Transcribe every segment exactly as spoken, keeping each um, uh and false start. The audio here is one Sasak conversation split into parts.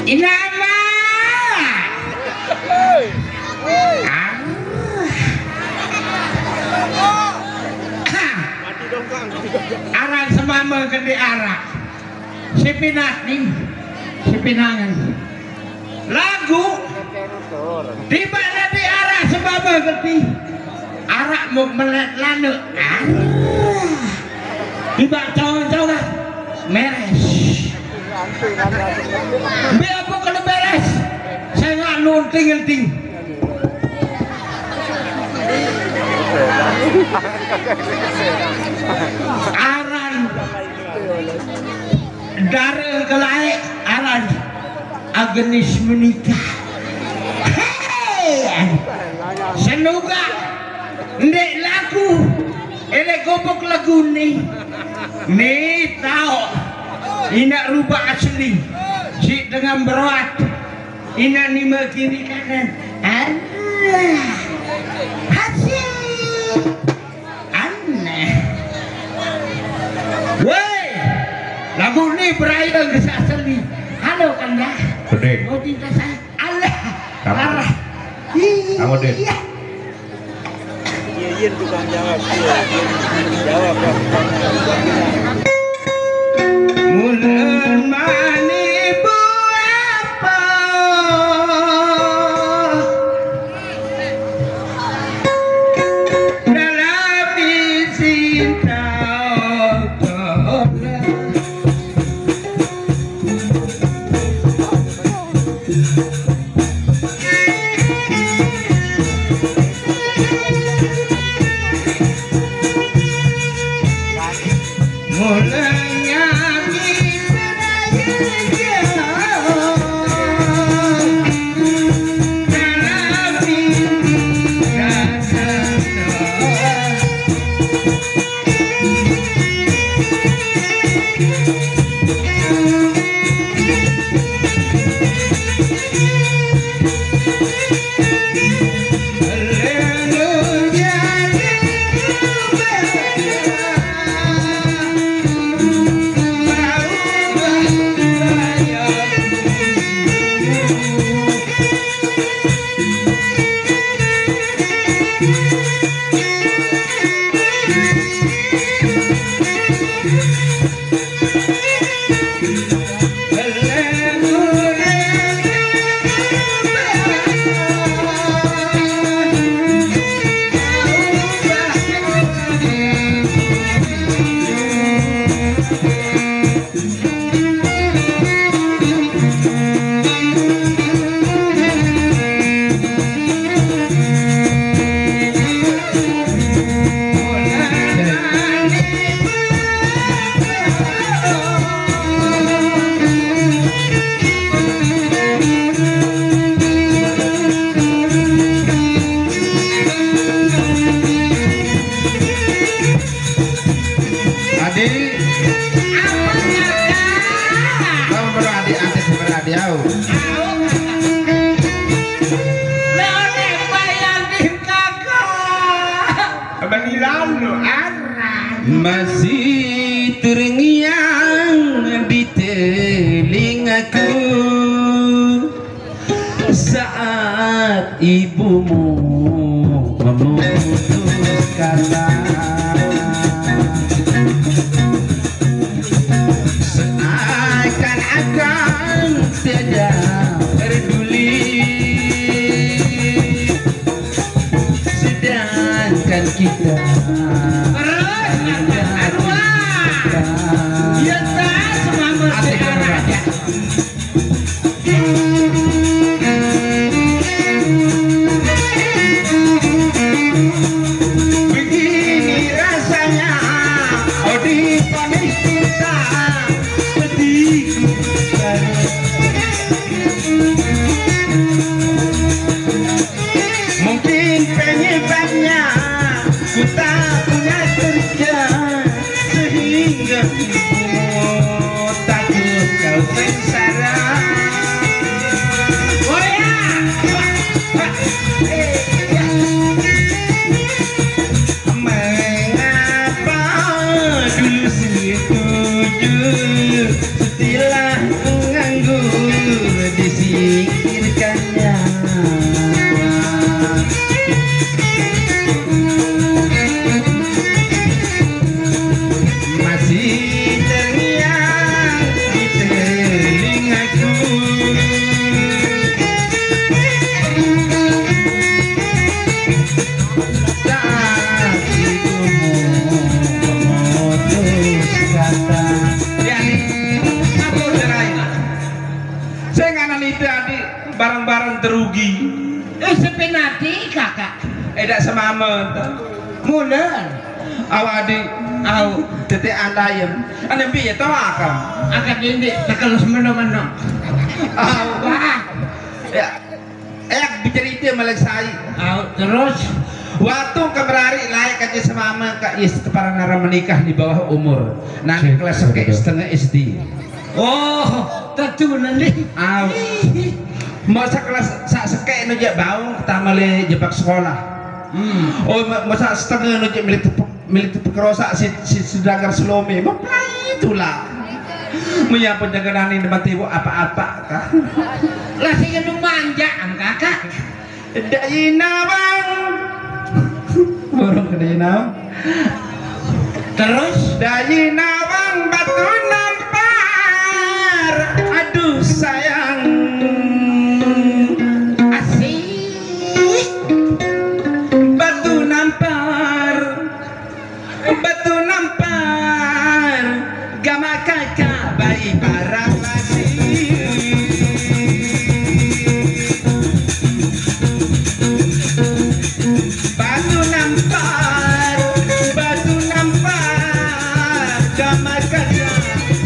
Inama. Aran semame gede arak. Si pinat nih, si pinangan. Lagu di mana di arah semame gede. Arak mau melet lane. Tiba cowok-cowok meres. Bi apa kena beres? Saya nggak nunting-nunting. Aran dare kelae aran Agnes menikah. Hei, senuga ndek laku ele gobok lagu nih. Nih tau ina rubah asli si dengan beroat. Ina nime kiri kanan. Alah. Hasil. Aneh. Woi, lagu ni beraya gesaseli. Halo kanda. Pedek. Mau cinta saya. Alah. Kamu. Arah. Kamu, Din. Iya. Iya, iya, tukang jawab. Iya, iya. Jawab, jawab. Mulan mani buapa dalam cinta. Adi. Apa kata? Kamu baru adi, adi sebenarnya adi au. Au kata. Leone bayar di kakak. Abang Ilano, arah. Masih terngiang di telingaku. Saat ibumu memutus kata, seakan-akan tidak peduli, sedangkan kita terus kata arwah. Iya, tak semampu. Asik, sekarang. Begini rasanya, oh, diponis cinta, pedih Setelah nganggur disikirkannya, masih terngiang di telingaku. Saat itu memutus kata. Ya, apa cerai? Saya nggak nanti adik barang-barang terugi. Eh, sepenati kakak. Eh, dak semama. Mulan. Awak adik. Au. Tete andayem. Ane bi ya tahu akam. Akak ini tekelus meno-meno. Au. Wah. Ya. Eh, bicara itu malah saya. Au, terus? Waktu keberari layak aja semama kak is para nara menikah di bawah umur. Nanti kelas seke setengah S D. Oh, tentu nanti. Au. Masa kelas sak seke no je baung pertama le jebak sekolah. Hmm. Oh, ma- masa setengah no je milik tepuk milik tepuk kerosak si si sedagar selome. Mau itulah. Menyapa jaga nani depan tibu apa-apa kah? Lah sing anu manja am kakak. Dai nawang. Burung ke dai nawang. Terus? Dai nawang batu nampar. Aduh sayang. Asik. Batu nampar. Batu nampar, gama kakak bayi para masih. Batu nampar, batu nampar, gama kakak.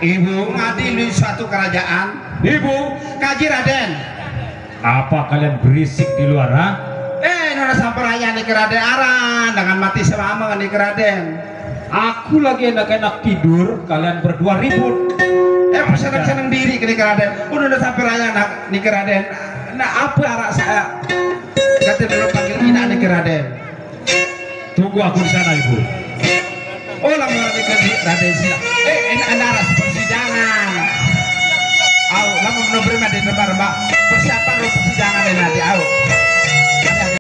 Ibu, ngadi di suatu kerajaan. Ibu, kaji Raden. Apa kalian berisik di luar, ha? Eh, nona sampai raya nih Raden, aran dengan mati sama nih Raden. Aku lagi enak-enak tidur, kalian berdua ribut. Eh, senang-senang diri ke nih Raden. Udah, udah sampai raya nak nih Raden. Nah, apa arah saya? Kata dulu panggil ina nih Raden. Tunggu aku di sana, Ibu. Oh, lama lagi ke di Raden sila. Eh, ini ada arah persidangan. Au, lama menobri Raden, Mbak. Persiapan lo persidangan.